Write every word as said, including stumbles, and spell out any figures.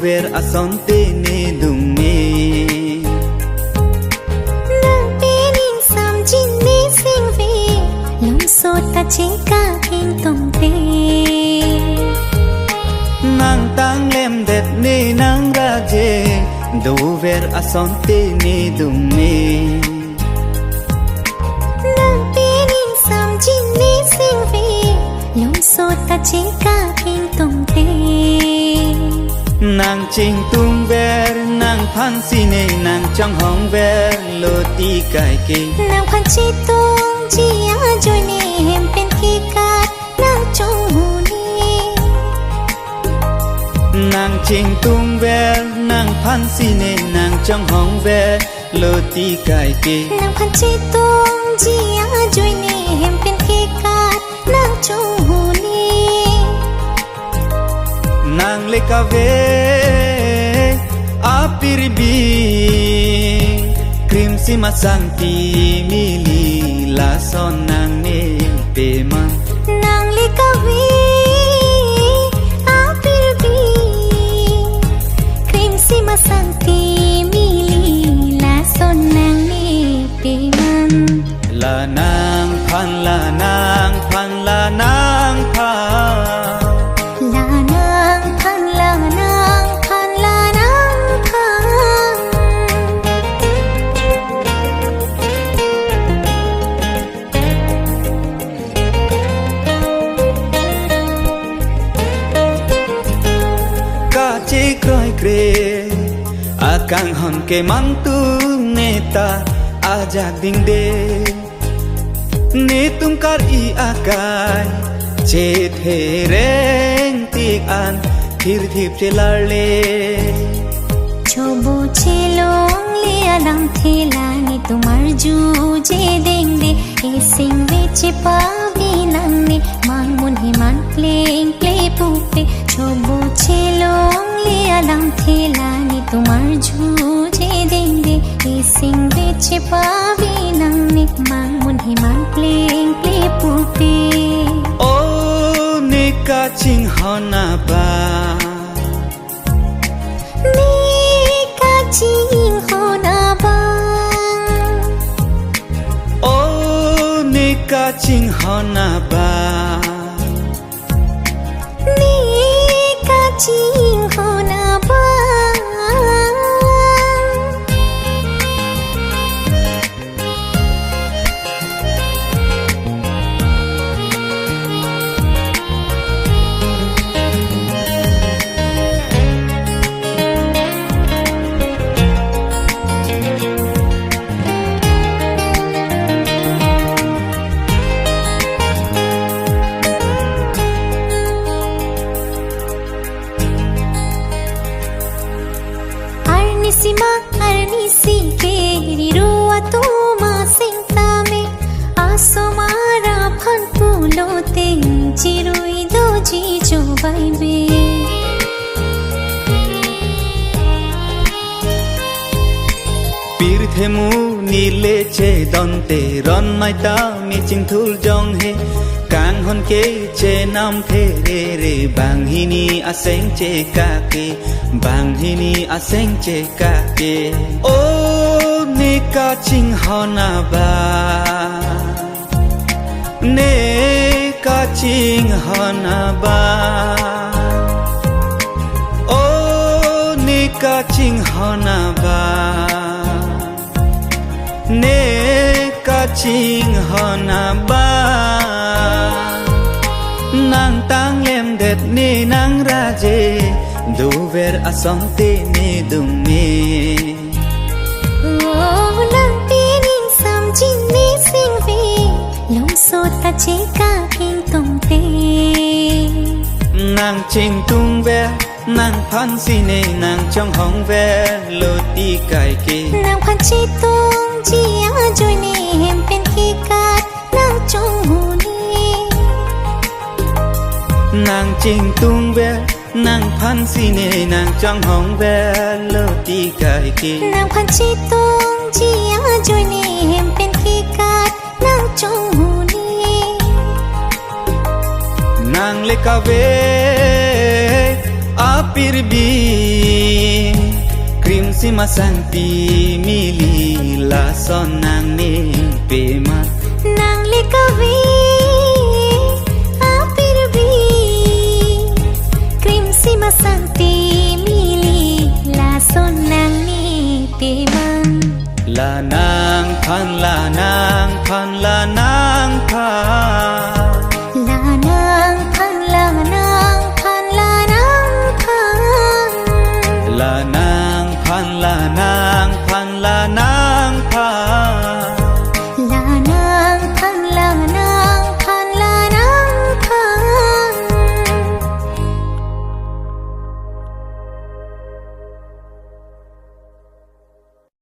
Ver asonte ne dungme. Nang pen ingsam jinne singve, longso ta chingkak ingtongte. Nang tanglemdet ne nang raje, dover asonte ne dungme. Nang pen ingsam jinne singve, longso ta chingkak ingtongte. Nang chingtungver, nang phansi ne, nang chonghongver, lo ti kaike. Nang phan chitungji ajoine hem pen kekat nang chonghone. Nang chingtungver, nang phansi ne, nang chonghongver, lo ti kaike. Nang phan chitungji ajoine hem pen kekat nang chonghone. Nang le kave apirbi, krimsi masang ti mili, lason nang ne pema. Nang le kave apirbi, krimsi masang ti mili, lason nang ne pema. La nang phan, la nang phan, la nang phan. La nang phan, la nang phan, la nang phan. Kachekroikre akanghon kemang tung ne ta ajak dingde. Netum kar-i akai chethereng tik an thirthip chelarle. Chobo chelongle alamthe la netum arjuje dingde. Esingve chepavi nangne, mang munhe man plengple pupe. Chobo chelongle alamthe la netum arjuje dingde. Esingve chepavi nangne, mang munhe man plengple pupe. O ne kachinghon abang. Ne kachinghon abang. O ne kachinghon abang. Ne kachinghon abang. Arnisi ma arnisi ke, riro atum aseng tame, asomar aphan pulote chirui doji chobaibe. Pirthe monit le chedonte, ron mai tame chingthur jong he. Kanghon ke chenam pherere, banghini aseng chekake, banghini aseng chekake. O ne kachinghon abang. Ne kachinghon abang. O ne kachinghon abang. Ne kachinghon abang. Nang tanglemdet ne nang raje, dover asonte ne dungme. O nang pen ingsam jinne singve, longso ta chekak ingtongte. Nang chingtungver, nang phansi ne, nang chonghongver, lo ti kaike. Nang phan chitungji ajoine hem pen kekat nang chonghone. Nang chingtungver, nang phansi ne, nang chonghongver, lo ti kaike. Nang phan chitungji ajoine hem pen kekat nang chonghone. Nang le kave a Pirbi, krimsi masangpi mili, lason nangning pema.